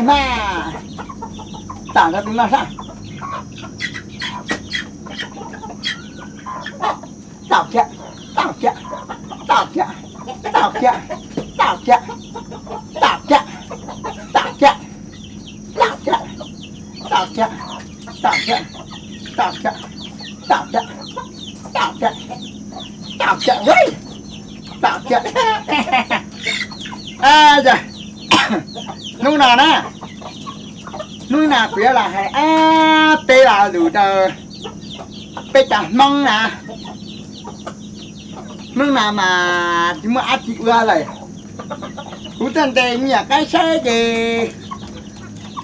Mas tam nrho tus no sab. Tau kiag, tau kiag, tau kiag, tau kiag, tau kiag, tau kiag, tau kiag, tau kiag, tau kiag, tau kiag, tau kiag, tau kiag, tau kiag, tau kiag, tau kiag. Hnub no na, hnub no kuv yuav los hais ob peb lo lus rau peb cov Hmoob na. Hnub no mas tsis muaj dab tsi ua lawm, kuv tuaj ntes me nyuam qaib saib ces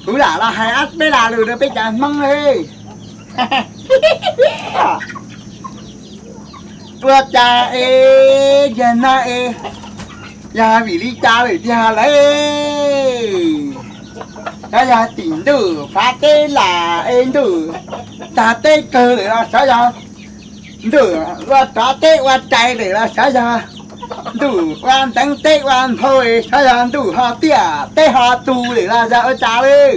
kuv lam los hais ob peb lo lus rau peb cov Hmoob na. Ua cas es yog no es, yog vim li cas lawm tiag lawm? Xyov yog tim ntuj fav teb lam es ntuj tag teb kawg lawm los xyov yog ntuj ua rov teb ua rais lawm los xyov yog ntuj ua nteev teb ua nphau, xyov yog ntuj ho tiaj teb ho tu lawm los yog ua cas lawm.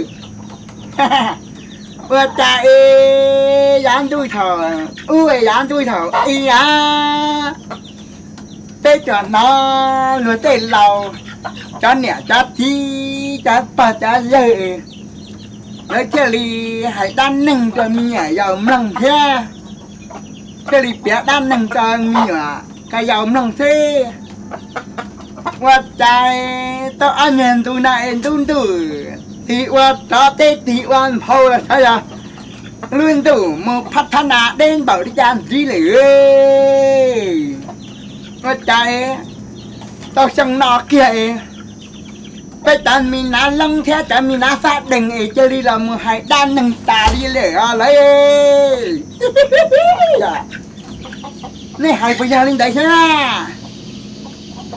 Ua cas es yav ntuj thaum ub, yav ntuj thaum i a, peb tsuas hnov luag tej laus, cov niam cov txiv, cov pog cov yawg, lawv thiaj li hais dab neeg rau me nyuam yaus mloog thiab, thiaj li piav dab neeg rau me nyuam ko yaus mloog xwb. Ua cas tau ob nyuag ntu no es ntuj ntuj tig ua rov teb tig ua nphau los xyov yog lub ntuj mus phab thab nas deb npaum li cas ntxiv lawm. Ua cas tau xyoo no kiag es peb cov me nav loob thiab cov me nav xab dees es cia li los mus hais dab neeg tas li lawm os lawv. Nej hais puas yog li ntawd thiab?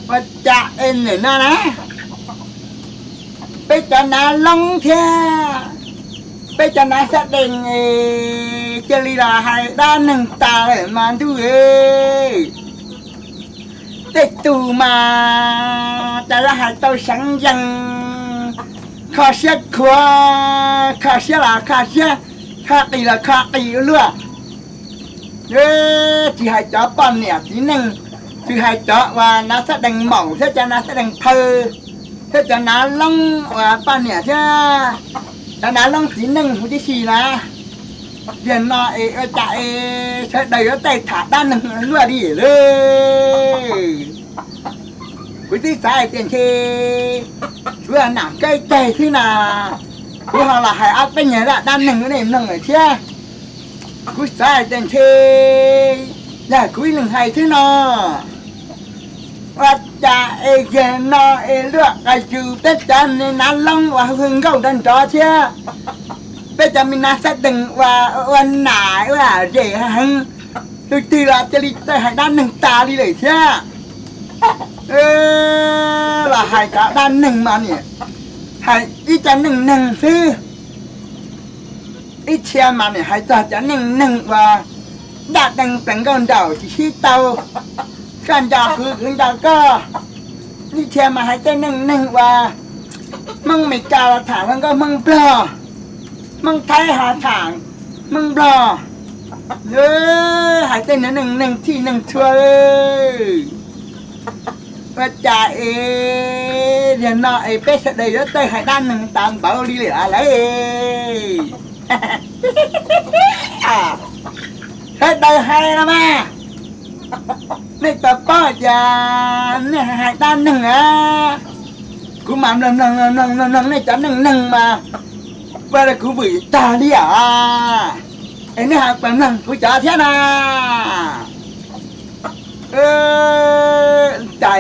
Ua cas es nim no na, peb cov nav loob thiab peb cov nav xab dees cia li los hais dab neeg tas lawm mas ntuj. Tej tug mas cas yuav hais tau seev yees, kho siab khuav, kho siab los kho siab, kho qis los kho qis ua luaj. Tsis hais cov poj niam txiv neej, tsis hais cov uas nav xab dees maum thiab cov nav xab dees phaw, thiab cov nav loob uas poj niam thiab cov nav loob txiv neej huv tib si na, yog no es ua cas es sawv daws yuav taij tham dab neeg luaj li lawm. Kuv twb xav hais tias ntshe kuv nam kaib ceg xwb na, kuv ho los hais ob peb nyuag zaj dab neeg rau nej mloog lawm thiab. Kuv xav hais tias ntshe yog kuv ib leeg hais xwb no. Ua cas es yog no es luaj qas yus peb cov me nav loob uas hu nkauj nrov nrov thiab peb cov me nav xab dees uas ua nam ua zem heev, tus twg los cia li txawj hais dab neeg tas li lawm thiab. Los hais cov dab neeg mas nim hais ib co neej neeg xwb. Ib txhia mas nim hais txog cov neej neeg uas daj dee plees nkauj nraum tsis sib tau, koj nco kuv kuv nco koj. Ib txhia mas hais tej neej neeg uas Hmoob Mes Kas los tham hluas nkauj Hmoob Nplog, Hmoob Thaib ho tham Hmoob Nplog, hais tej neej neeg txhij neeg txhua. Ua cas es yog no es peb sawv daws yuav txawj hais dab neeg tas npaum li lawm lawm. Sawv daws hais los mas, nej tau paub tias nej hais dab neeg na, kuv mam mloog mloog mloog mloog nej cov neej neeg mas ua rau kuv vwm tag li os. Es nej ho puas mloog kuv cov thiab na? Cas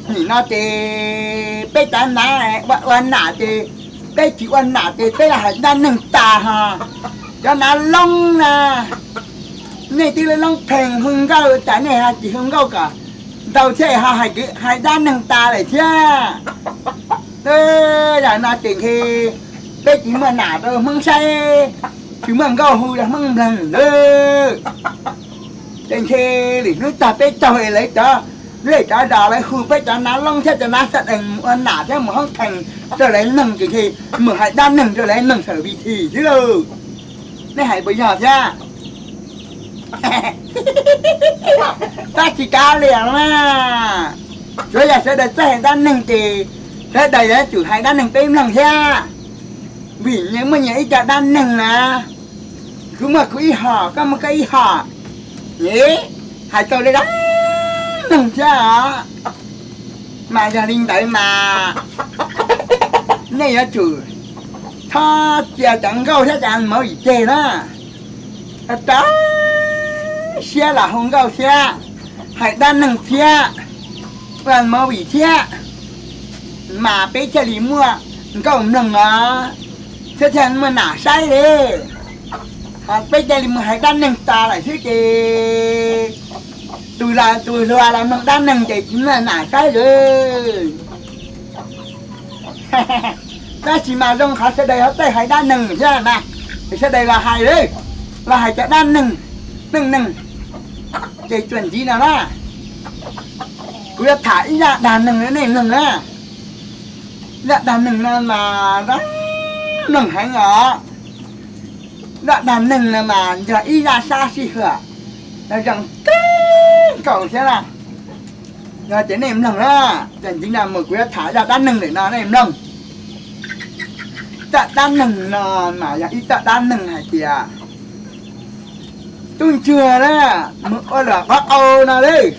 nim no ces peb cov nav ua nam ces peb tsis ua nam ces peb los hais dab neeg tas ho. Cov nav loob na, nej twb loob pheej hu nkauj cas nej ho tsis hu nkauj kom ntau thiab ho hais dab neeg tas lawm thiab. Yog no ces ntshe peb tsis muaj nam rau Hmoob saib, tsis muaj nkauj hu rau Hmoob mloog lawm. Ces ntshe lwm hnub tag peb caug es lawv cov Lawv cov zos lawv hu peb cov nav loob thiab cov nav sawv dees mus ua nam thiab mus hoob theem rau lawv neeg ces mus hais dab neeg rau lawv neeg sawv vi thim xwb lauj. Nej hais puas yog thiab? Tab tsis kav liam na, tsuav yog sawv daws txawj hais dab neeg ces sawv daws yuav tsum hais dab neeg peb mloog thiab. Vim muaj nyias ib co dab neeg na, kuv muaj kuv ib hom, koj muaj koj ib hom, hais tau li dab neeg thiab os. Mas yog li ntawd mas nej yuav tsum txhob cia cov nkauj thiab cov mus vim ceg na. Rau siab los hu nkauj thiab, hais dab neeg thiab, ua movie thiab, mas peb thiaj li muaj nkauj mloog os, thiab thiaj muaj nam saib li. Peb thiaj li mus hais dab neeg tas lawm xwb ces tus los tus hluas los mloog dab neeg ces tsis muaj nam saib li. Tab sis mas zoo qhov sawv daws ho txawj hais dab neeg thiab na, es sawv daws los hais, los hais cov dab neeg, neej neeg. Ces txuas ntxiv no na, kuv yuav tham ib zaj dag neeg rau nej mloog na. Zaj dag neeg no mas zoo mloog heev os. Zaj dag neeg no mas yog ib zaj sab sij huam zoo kawg nkaus thiab na. Yog ces nej mloog na, txuas ntxiv no mus kuv yuav tham zaj dab neeg ntawm no nej mloog. Zaj dab neeg no mas yog ib zaj dab neeg hais tias tub ntsuag na mus ua luam quav qau no lawm.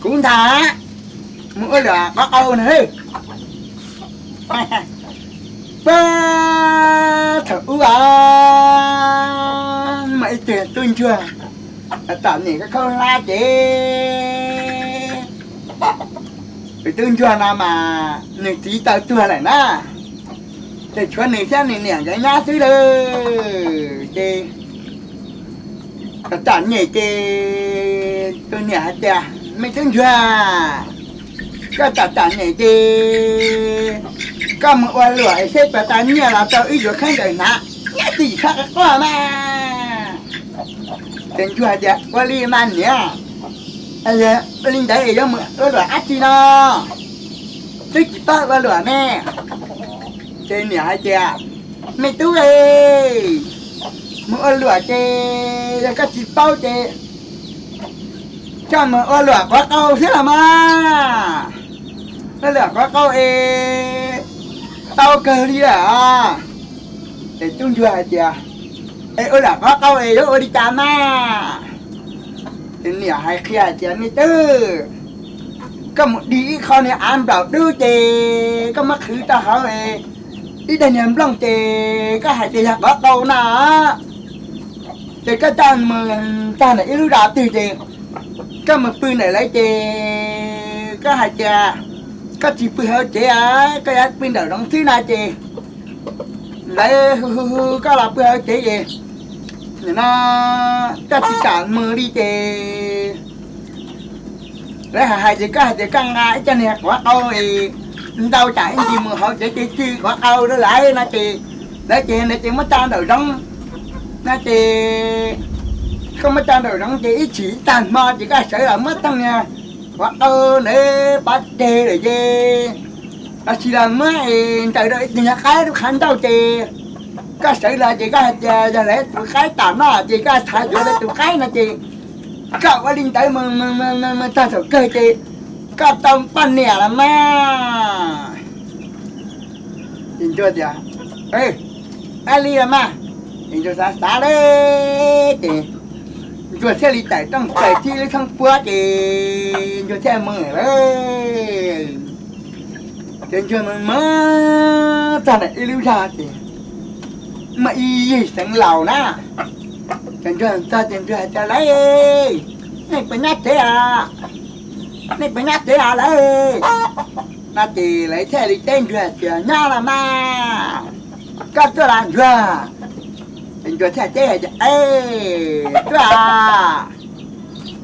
Kuv ntag, mus ua luam quav qau no lawm. Puag thaum ub os, muaj ib tug tub ntsuag, tom niam khaub hlab ces tus tub ntsuag no mas nws txiv tau tuag lawm na, ces tshuav nws thiab nws niam nkawd nyob xwb lawm ces tom tom nyem ces tus niam hais tias, me tub ntsuag, koj tom tom nyem ces koj mus ua luam es seb puas tau nyiaj los rau wb yuav khaub ncaws hnav, nyob twj ywm sab qab quaj mas. Ces ntsuag hais tias, ua li mas niam, ua li ntawd es yuav mus ua luam dab tsi no, twb tsis paub ua luam ne. Ces niam hais tias, me tub, mus ua luam ces yog koj tsis paub ces koj mus ua luam quav qau xwb los mas, ua luam quav qau es tau kawg li lawm. Ces tub ntsuag hais tias, es ua luam quav qau es yuav ua li cas mas? Ces niam hais qhia hais tias, me tub, koj mus dig ib qho niag av nplaum dub ces koj muab qhwv rau hauv ib daim niag nplooj ces koj hais tias yog quav qau no, ces koj coj mus txog ntawm ib lub zos twg ces koj mus pw ntawm lawv ces koj hais tias koj tsis pw hauv tsev, koj yuav pw nraum zoov xwb no ces lawv hu hu hu koj los pw hauv tsev ces no koj tsis kam mus li ces lawv hais hais ces koj hais tias koj nqa ib co niag quav qau ntau tsam ib ntsis mus hauv tsev ces tsw quav qau rau lawv no ces lawv ces ntawd ces muab tso nraum zoov no ces koj muab tso nraum zoov ces ib tsam ib tag hmo ces koj sawv los muab thooj niag quav qau ntawd pov tseg lawm ces los sis los muab ntaws rau ib tug niag qaib lub qhov ncauj ces koj sawv los ces koj hais tias yog lawv tus qaib tom noj ces koj thov yuav lawv tus qaib no ces koj ua li ntawd mus mus txog thaum kawg ces koj tau poj niam los mas. Ces ntsuag tias, ab li los mas. Ces ntsuag xav xav lawm ces ntsuag thiaj li tawm rooj plaws thib lub thoob puab ces ntsuag thiaj mus lawm. Ces ntsuag mus mus txog ntawm ib lub zos ces muaj ib yig xeev laus na. Ces ntsuag txog ces ntsuag hais tias, lawv, nej puas nyob tsev os? Nej puas nyob tsev os lawv? No ces lawv thiaj li teb ntsuag tias, nyob los mas, koj tuaj los ntsuag? Ces ntsuag thiaj teb hais tias, tuaj.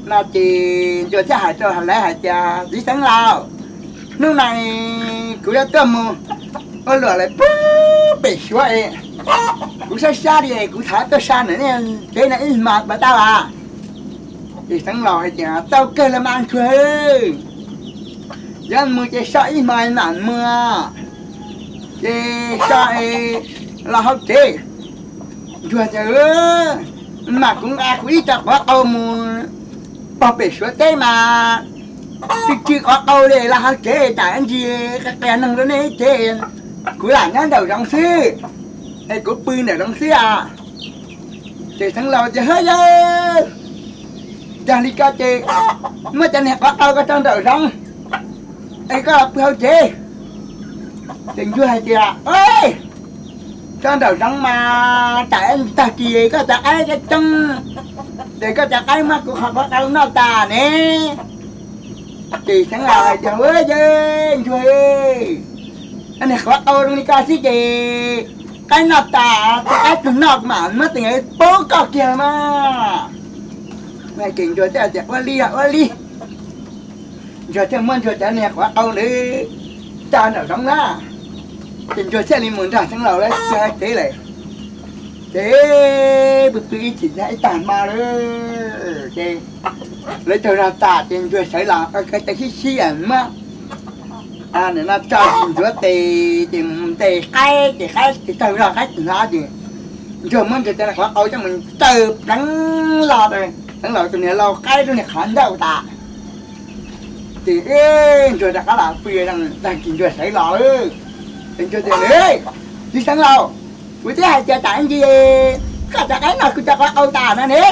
No ces ntsuag thiaj hais rau lawv hais tias, txiv xeev laus, hnub no kuv yuav tuaj mus ua luam lawm puag pem suav es kuv saib sab li es kuv thov tuaj so ntawm nej tsev no ib hmos puas tau as? Ces xeev laus hais tias, Tau kawg los mas ntsuag, yuav mus ces so ib hmo mam mus, ces so los hauv tsev. Ntsuag tias, Mas kuv nqa kuv ib co quav qau mus pog pem Suav teb mas, tsis tsw quav qau li los hauv tsev tam ntsis qias neeg rau nej ib tsev, kuv lam nyob nraum zoov xwb, es kuv pw nraum zoov xwb os. Ces xeev laus tias, Hwb yawg, yog li ko ces muab cov niag quav qau ko tso nraum zoov, es koj los pw hauv tsev. Ces ntsuag hais tias, Tso nraum zoov mas tam tag kis koj cov qaib coob coob, ces koj cov qaib muab kuv qhov quav qau noj tas ne. Ces xeev laus hais tias, Ua yawg, ntsuag, niag quav qau zoo li ko xwb ces qaib noj tas ces qaib tug noj kuv mam muab tus pub koj kiag mas. Ces ntsuag thiaj tias, Ua li, ua li. Ntsuag thiaj muab ntsuag cov niag quav qau ntawd tso nraum zoov na, ces ntsuag thiaj li mus nrog xeev laus lawv pw hauv tsev lawm. Ces pw pw ib chim ib tag hmo lawm ces lawv tsaug zog tas ces ntsuag sawv los, ko taw sib sib muab no tso zis ntxuav tes ces mus ntes qaib ces qaib tsis tsaug zog, qaib tsis hnov ces ntsuag muab ntsuag cov niag quav qau coj mus tsaws pleev los, xeev laus tus niag lau qaib lub niag qhov ncauj tas. Ces ntsuag rov qab los pw, tag kis ntsuag sawv los, ces ntsuag tias, Txiv xeev laus, kuv twb hais tias tam ntsis koj cov qaib noj kuv cov quav qau tas no ne,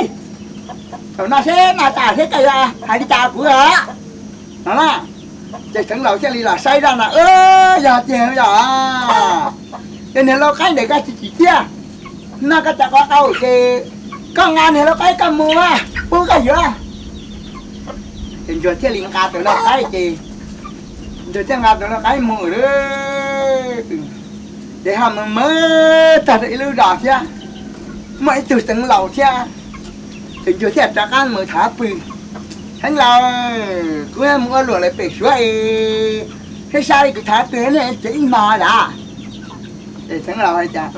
thaum no seb noj tas seb koj yuav hais li cas kuv os no na. Ces xeev laus thiaj li los saib zoj no, Yog tiag yog, ces niag lau qaib ntawm koj tsis tsim txiaj noj koj cov quav qau ces koj nqa niag lau qaib koj mus pub koj yuav. Ces ntsuag thiaj li nqa tus lau qaib ces ntsuag thiaj nqa tus lau qaib mus lawm. Ces ho mus mus txog rau ib lub zos thiab, muaj ib tug xeev laus thiab. Ces ntsuag thiaj rov qab mus tham pw, Xeev laus, kuv mus ua luam lawm pem Suav es, thiab sab li kuv tham pw nej tsev ib hmo lawm. Ces xeev laus hais tias,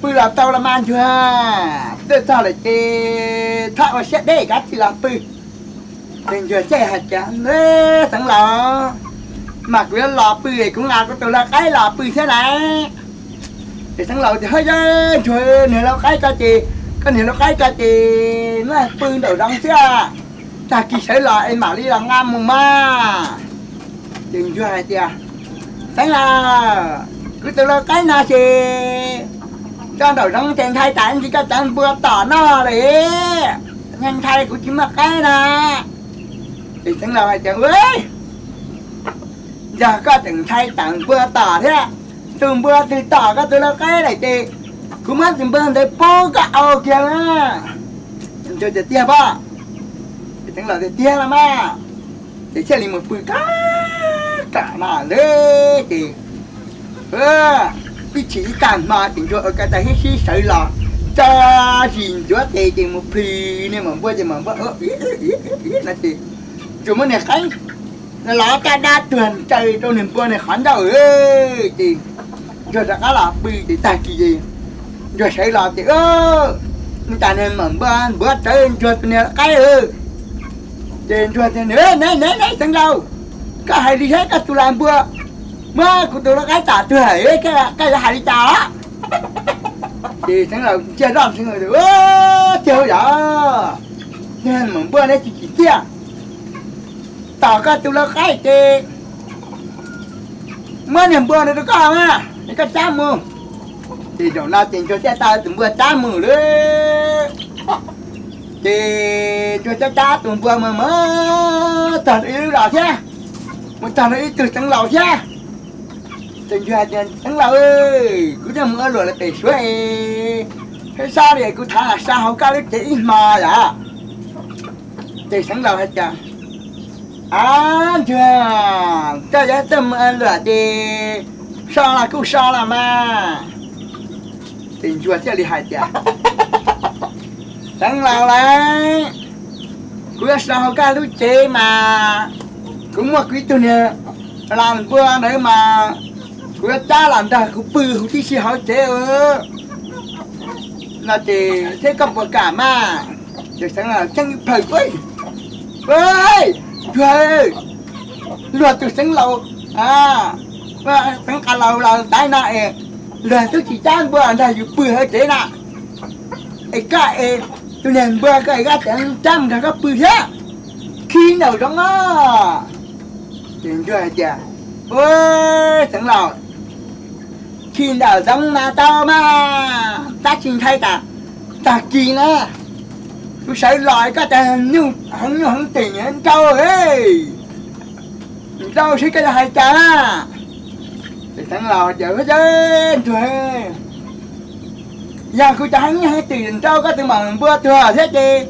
Pw los tau los mas ntsuag, tuaj txog lawm ces txhob ua siab deb, kav tsij los pw. Ces ntsuag thiaj hais tias, Xeev laus, mas kuv yuav los pw es kuv nqa kuv tus lau qaib los pw thiab lauj. Ces xeev laus tias, Hwb yawg, ntsuag, niag lau qaib ko ces, koj niag lau qaib ko ces muab pw nraum zoov xwb, tag kis sawv los es mam li los nqa mus mas. Ces ntsuag hais tias, Xeev laus, kuv tus lau qaib no ces tso nraum zoov ces ntshai tsam ntsis koj cov npua tom noj lawm, ntshai kuv tsis muaj qaib na. Ces xeev laus hais tias, Ua, yog koj tseem ntshai tsam npua tom thiab, tus npua twg tom koj tus lau qaib lawm ces kuv muab tus npua ntawd pub koj au kiag na. Ntsuag tias, Tiag pob? Ces xeev laus tias, Tiag los mas. Ces thiaj li mus pw kab kam no lawm ces ib chim ib tag hmo ces ntsuag ua ko taw sib sib sawv los, tso zis ntxuav tes ces mus plhws niag maum npua ces maum npua no ces ntsuag muab niag qaib los caj dab tuag ntsaws rau niag npua niag qhov ncauj. Ces ntsuag rov qab los pw ces tag kis ces ntsuag sawv los ces ua cas niag maum npua npuav rawv ntsuag tus niag qaib. Ces ntsuag tias, Neb, neb, neb xeev laus, koj hais li saib koj tus lau npua muab kuv tus lau qaib tom tuag, koj yuav hais li cas? Ces xeev laus ntsia zoj, Tiag yog, niag maum npua neb tsis tsim txiaj, tom koj tus lau qaib ces muab niag npua ntawd rau koj mas, es koj cab mus. Ces zaum no ces ntsuag thiaj tau tus npua cab mus lawm. Ces ntsuag cab cab tus npua mus mus txog rau ib lub zos thiab, mus txog rau ib tug xeev laus thiab. Ces ntsuag hais tias, Xeev laus, kuv twb mus ua luam lawm pem Suav es, thiab sab li kuv tham los so hauv koj lub tsev ib hmo lawm. Ces xeev laus hais tias, A, ntsuag, koj yuav tuaj mus ua luam ces so los kuj so los mas. Ces ntsuag thiaj li hais tias, Xeev laus lauj, kuv yuav so hauv koj lub tsev mas kuv muaj kuv ib tug niag lau npua ntawd mas kuv yuav cab los nrog kuv pw huv tib si hauv tsev no ces thiab koj puas kam mas? Ces Xeev Laus ceeb plaws, Ntsuag, luag tus Xeev Laus, Xeev Laus laus ntawd no es, luag twb tsis cab npua nrog yus pw hauv tsev na, es koj es tus niag npua koj es koj cab mus nrog koj pw thiab, khi ntawm zoov os. Ces Ntsuag hais tias, Ua, Xeev Laus, khi ntawm zoov mas tau mas, tab sis ntshai tas tag kis na kuv sawv los koj tas nyuj heev nyuj heev tes nrau, nrau seb koj yuav hais cas na. Ces Xeev Laus tias, Ua, Ntsuag, yog kuv cov heev nyuj heev tes nrau koj tus maum npua tuag thiab ces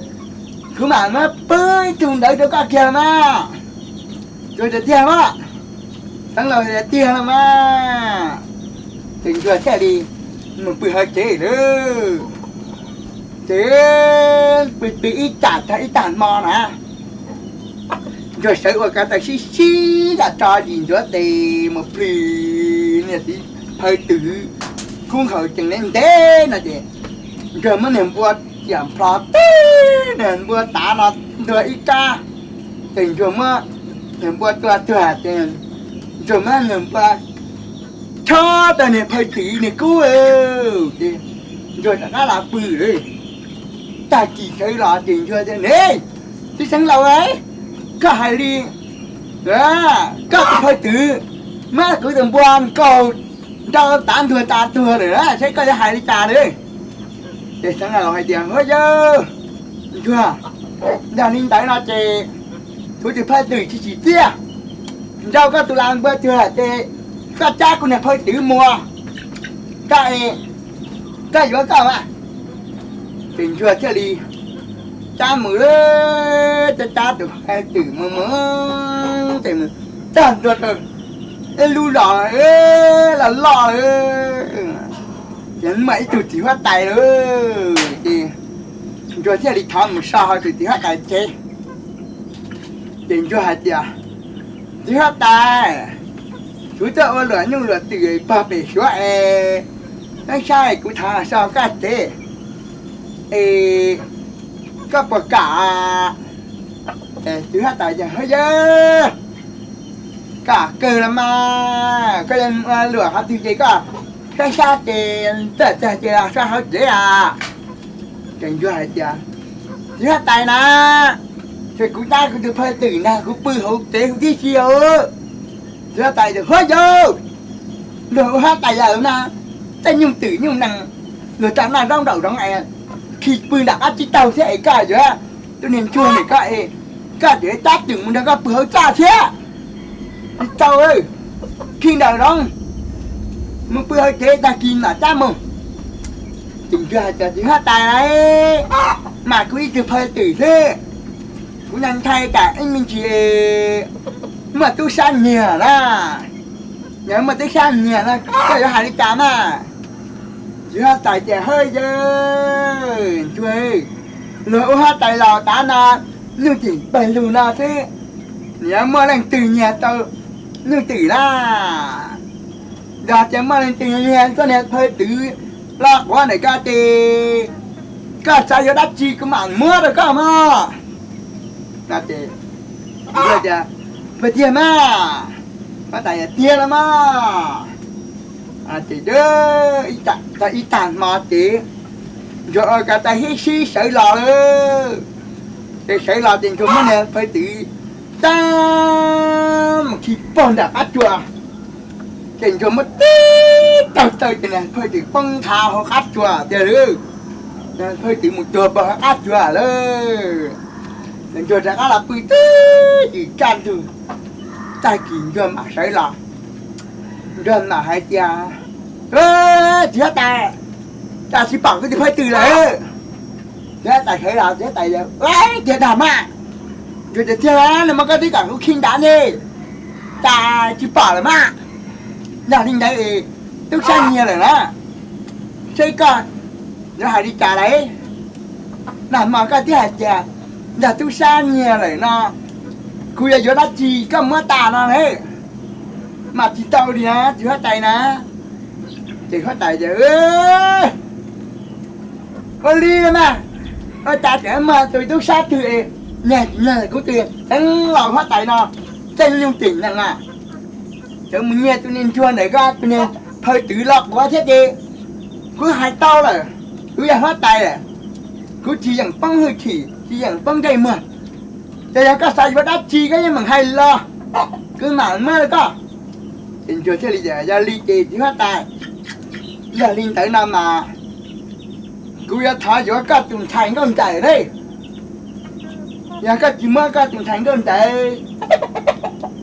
kuv mam muab pw ib tug ntawd rau koj kiag los mas. Ntsuag tias, Tiag mas. Xeev Laus tias, Tiag los mas. Ces Ntsuag thiaj li mus pw hauv tsev lawm. Ces pw pw ib tsam tag ib tag hmo na, Ntsuag sawv ua ko taw sib sib zam tso zis ntxuav tes mus plhws niag txiv phaw twm kub nkaus tsees ntev ntev no ces Ntsuag muab niag npua ciam nplho tib, niag npua tav no ntuag ib kab. Ces Ntsuag muab niag npua tua tuag ces Ntsuag muab niag npua chob tau niag phaw twm niag kub, ces Ntsuag rov qab los pw lawm. Tag kis sawv los ces Ntsuag tias, Ne, txiv Xeev Laus, koj hais li koj tus phaw twm muab kuv tus npua nkaug nrau tav ntuag tas tuag lawm na, seb koj yuav hais li cas lawm? Ces Xeev Laus hais tias, Huab yawg Ntsuag, yog li ntawd no ces kuv tus phaw twm tsis tsim txiaj nrau koj tus las npua tuag ces koj cab kuv niag phaw twm mus, koj, koj yuav koj mas. Ces Ntsuag thiaj li cab mus lawm, cab cab tus phaw twm mus mus ces mus txog ntua rau ib lub zos los loj lawm, ces muaj ib tug txiv huab tais lawm ces Ntsuag thiaj li thov mus so hauv tus txiv huab tais tsev. Ces Ntsuag hais tias, Txiv huab tais, kuv tuaj ua luam nyuj luam twm pog pem suav es, neb saib kuv thov so koj tsev es koj puas kam? Txiv huab tais tias, Huab yawg, kam kawg los mas, koj yuav ua luam qhov twg ces koj saib saib ces txawj txawj ces so hauv tsev as. Ces Ntsuag hais tias, Txiv huab tais na, ces kuv cab kuv tus phaw twm nrog kuv pw hauv tsev huv tib si os. Txiv huab tais tias, Huab yawg, luag ua huab tais lawm no, tej nyuj twm nyuj nees luag tso noj zaub nraum zoov es khi pw nram qab tsib taug thiab es koj yuav, tus niag Ntsuag nim koj es koj tseem cab twm mus nrog koj pw hauv txaj thiab. Tsis tau, khi ntawm zoov, mus pw hauv tsev tag kis mam cab mus. Ces Ntsuag hais tias, Txiv huab tais, mas kuv ib tug phaw twm xwb, kuv ntshai tsam ib me ntsis muaj tub sab nyiag na. Yog muaj tub sab nyiag no koj yuav hais li cas mas? Txiv huab tais tias, Huab yawg Ntsuag, luag ua huab tais los tav no, nyuj twm pawg lug no xwb, nws yuav muaj leej twg nyiag tau nyuj twm na? Yog tias muaj leej twg nyiag koj niag phaw twm los quav ntawm koj ces koj xav yuav dab tsi kuv mam muab rau koj mog. Tias, Puas tiag mas? Huab tais tias, Tiag los mas. Ces tag ib tag hmo ces Ntsuag ua ko taw sib sib sawv los lawm. Ces sawv los ces Ntsuag muab niag phaw twm cab mus khi pog nram qab tsua. Ces Ntsuag muab tib taug taw ces niag phaw twm poob nthav hauv qab tsua tiag lawm. Niag phaw twm mus tuag pog hauv qab tsua lawm. Ces Ntsuag rov qab los pw twb ywm kaj ntug. Tag kis Ntsuag mam sawv los, Ntsuag mam hais tias, Txiv huab tais, cas tsis pom kuv tus phaw twm lawm? Txiv huab tais sawv los, txiv huab tais tias, Ua tiag dag mas. Ntsuag tias, Tiag, nag hmo koj twb kom kuv khi nrad ne, cas tsis pom lawm mas? Yog li ntawd tub sab nyiag lawm na, seb koj yuav hais li cas lawm? Nag hmo koj twb hais tias yog tub sab nyiag lawm no, kuv yuav yuav dab tsi koj muab tas no lawm, mas tsis tau li na txiv huab tais na. Ces huab tais tias, Ua li mas, Huab tais tseem muaj tus tub sab twg nyiag tsis nyiag kuv tus teev los huab tais no, tej nyuj tim nees na, tseem mus nyiag tus niag ntsuag ntawm koj tus niag phaw twv los quav thiab ces kuv hais tau lawm, kuv yog huab tais lawm, kuv tsis yeem poob hwj chim tsis yeem poob ntsej muag. Ces yog koj xav yuav dab tsi koj yeej meem hais los, kuv mam muab rau koj. Ces ntsuag thiaj li tias, Yog li ces txiv huab tais, yog li ntawd no mas kuv yuav thov yuav koj tus ntxhais nkauj nraim lawm. Yog koj tsis muab koj tus ntxhais nkauj nraim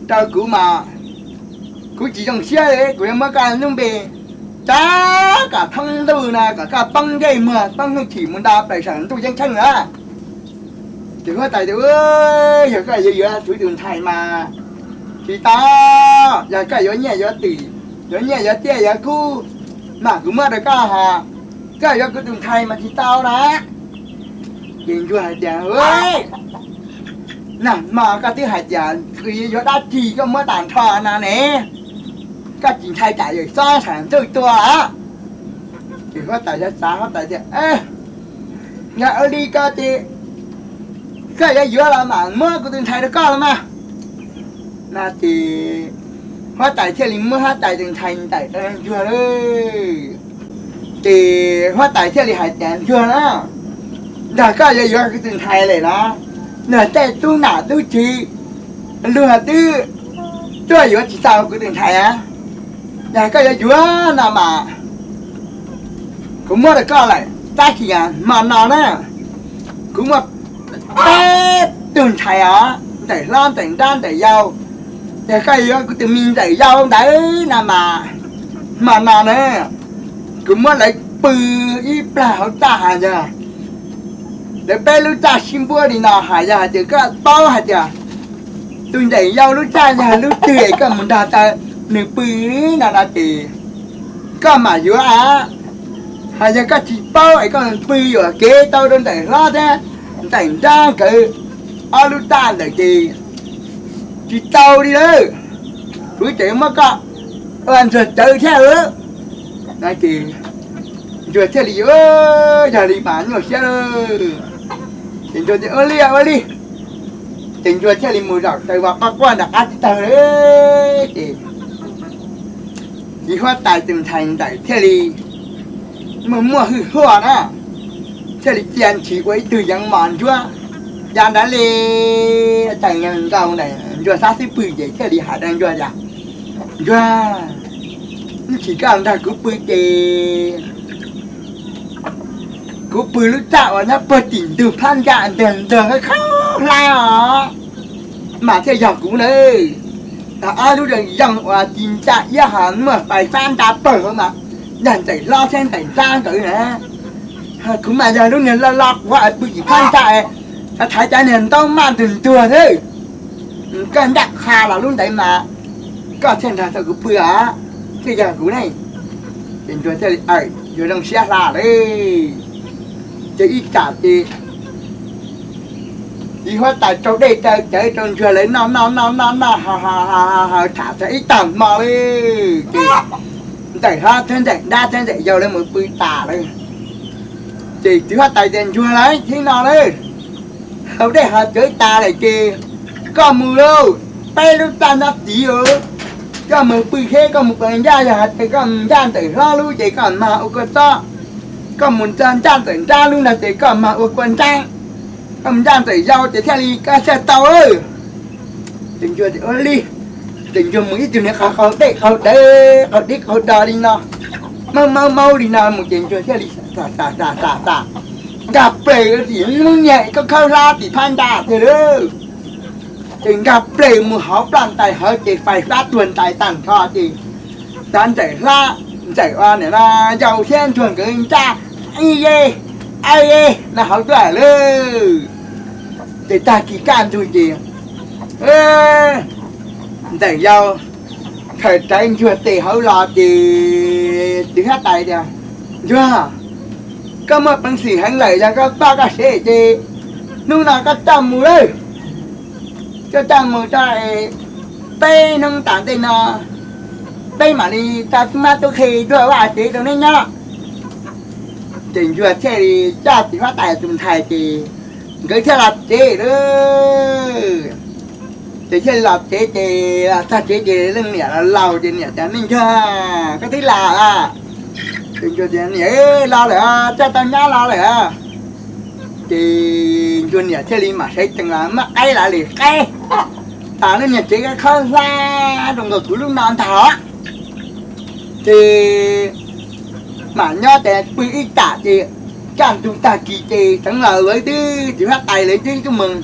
rau kuv mas kuv tsis zoo siab li, kuv yuav muab koj lub npe tsa kom thoob ntuj no kom koj poob ntsej muag poob hwj chim mus nto plaws saum ntuj ceeb tsheej na. Ces huab tais tias, Yog koj yuav yuav kuv tus ntxhais mas tsis tau, yog koj yuav nyiaj yuav twm, yuav nyiaj yuav txiaj yuav kub mas kuv muab rau koj hos, koj yuav kuv tus ntxhais mas tsis tau na. Ces ntsuag hais tias, Nag hmo koj twb hais tias kuv yuav dab tsi koj muab tag nrho no ne, koj tsis ntshai tsam yawm xob saum ntuj tua? Ces huab tais xav xav huab tais tias, Yog ua li ko ces koj yuav yuav los mam muab kuv tus ntxhais rau koj los mas. No ces huab tais thiaj li muab huab tais tus ntxhais ntawm rau ntsuag lawm. Ces huab tais thiaj li hais tias, Ntsuag na, yog koj yuav yuav kuv tus ntxhais lawm los, luag tej tub nam tub tswv luag twb tuaj yuav tsis tau kuv tus ntxhais a. Yog koj yuav yuav no mas kuv muab rau koj lawm, tab sis hmo no na, kuv muaj peb tug ntxhais os, ntxawm hlob ntxawm nrab ntxawm yau. Yog koj yuav kuv tus me ntxawm yau ntawd no mas, hmo no na, kuv muab lawv pw ib plag hauv txaj. Hais yog lawv peb lub txaj sib npuab li no, hais yog hais tias koj paub hais tias tus ntxawm yau lub txaj yog lub twg es koj mus nrog tau nws pw no no ces koj mam yuav. Hais yog koj tsis paub es koj pw yuam kev tau rau ntxawm hlob thiab ntxawm nrab nkawd ob lub txaj ntawd ces tsis tau li lawm, kuv tseem muab koj ua ntsuag cawv thiab. No ces ntsuag thiaj li, Yog li mas nyuaj siab lawm. Ces ntsuag tias, Ua li ua li. Ces ntsuag thiaj li mus zaum taw vas qoj quaj nram qab tib taug lawm ces txiv huab tais tus ntxhais ntawm thiaj li muaj muaj hwj huaj na, thiaj li cia ntshis ua ib tug yeev mos ntsuab ya ntawd li. Tais nkaus ntawm ntsuag sab xub pwg ces thiaj li hais rau ntsuag tias, Ntsuag, ib chim koj nrog kuv pw ces kuv pw lub txaj uas nyob puag tim ntug phab ntsa ntag, ntag khaub hlab os, mas thiaj yog kuv nawb. Ob lub zoo zoo uas ci ntsa iab ho muaj fais fab nta pawg hauv mas yog ntxawm hlob thiab ntxawm nrab nkawd na. Kuv mas yog lub niag loj loj quav pw tim phab ntsa, thaiv cov niag ntaub maj ntug ntuag thiab. Koj ncaj qha los lub ntawd mas koj thiaj nrog tau kuv pw os, thiaj yog kuv ne. Ces ntsuag thiaj li, ntsuag zoo siab hla lawm. Ces ib tsam ces txiv huab tais rau dej rau cawv rau ntsuag lawv noj noj noj noj noj haus haus haus haus tham tag ib tag hmo li. Ces ntxawm hlob thiab ntxawm nrab thiab ntxawm yau lawv mus pw tas lawm. Ces txiv huab tais tias, Ntsuag lauj, thib no lawm, haus dej haus cawv tas lawm ces koj mus lauj, peb lub txaj nyob tid os. Koj mus pw seb koj mus puas ncaj, yog hais tias koj mus ncaj ntxawm hlob lub ces koj mag ua kua txob, koj mus ncaj ntxawm nrab lub no ces koj mag ua kua ntseeb, koj mus ncaj ntxawm yau ces thiaj li koj thiaj tau. Ces ntsuag tias, Ua li. Ces ntsuag mus ib tug niag qaug qaug dej qaug dawv qaug dib qaug do li no, maub maub maub li no mus ces ntsuag thiaj li xa xa xa xa, nkag plaws tim lub niag khaub khaub hlab tim phab ntsa tiag lauj. Ces nkag plaws mus hauv plaj ntais hauv ces fais fab tuag ntais tag nrho ces cov ntxawm hlob, ntxawm ua niam no yau thiab ntsuag nkawd ncaj ib ye, ab ye no hauv tuaj lawm. Ces tag kis kaj ntug ces ntxawm yau khaws rawv ntsuag tes hauv los ces txiv huab tais tias, Ntsuag, koj muaj peev xwm heev lawm, yog koj poj koj sev ces hnub no koj coj mus lawm, koj coj mus tso, peb hnub tas ntej no peb mam li tso tub mab tub qhe tuaj vaj tsev rau neb nyob. Ces Ntsuag thiaj li coj txiv huab tais tus ntxhais ces nkawd thiaj los tsev lawm. Ces thiaj li los tsev ces los txog tsev ces leej niam los laus ces niam tias, Me Ntsuag, koj twb los? Ces Ntsuag tias, Niam, los lawm, coj tau nyab los lawm. Ces Ntsuag niam thiaj li mam sawv tsees los muab qaib los lwm qaib tas lub niag tsev khaub hlab zoo nkaus kuv lub no ntag. Ces mam nyob ces pw ib tsam ces kaj ntug tag kis ces Xeev Laus lawv twb, txiv huab tais lawv twb tuaj mus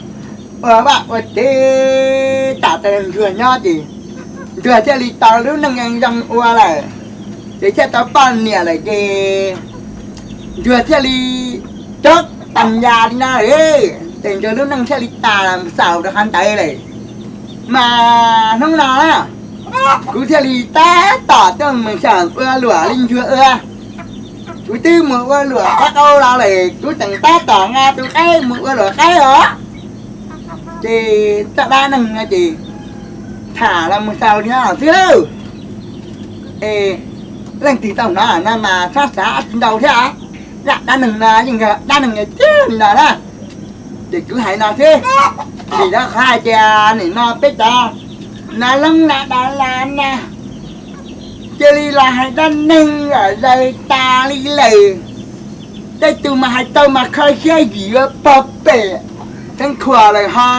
ua vaj ua tsev tas, Ntsuag nyob ces Ntsuag thiaj li tau lub neej zoo ua lawm, ces thiaj tau poj niam lawm ces Ntsuag thiaj li cov pas yas li no lawm, ces Ntsuag lub neej thiaj li tas los xaus rau qhov ntawd lawm. Mas hnub no kuv thiaj li tab tom tuaj mus xyaum ua luam li Ntsuag ua. Kuv twb mus ua luam qab qau los lawm, kuv tseem tab tom nqa tus qaib mus ua luam qaib os. Ces txoj dab neeg no ces tham los mus xaus li no xwb lauj. Es leej twg tau hnov no mas txhob xav tsis ntau thiab. Zaj dab neeg no yeej yog dab neeg tiag li no na. Ces kuv hais no xwb, vim rau qhov hais tias nim no peb cov nav loob nav das las na, cia li los hais dab neeg lom zem tas li lawm. Tej tus mas hais tau mas kho siab yim ua pog pem Xeev Khuam lawm ho,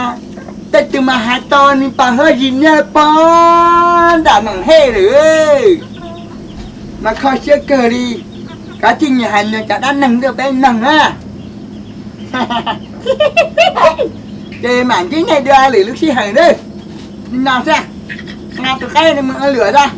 tej tus mas hais tau nws pog huab zim niaj pog nram Noom Hej lawm. Mas kho siab kawg li, koj thiaj nyiam hais nws cov dab neeg tuaj peb mloog na. Ces mam ntsib nej dua lwm lub sij hawm na. Li no xwb, nqa tus qaib no mus ua luam zog.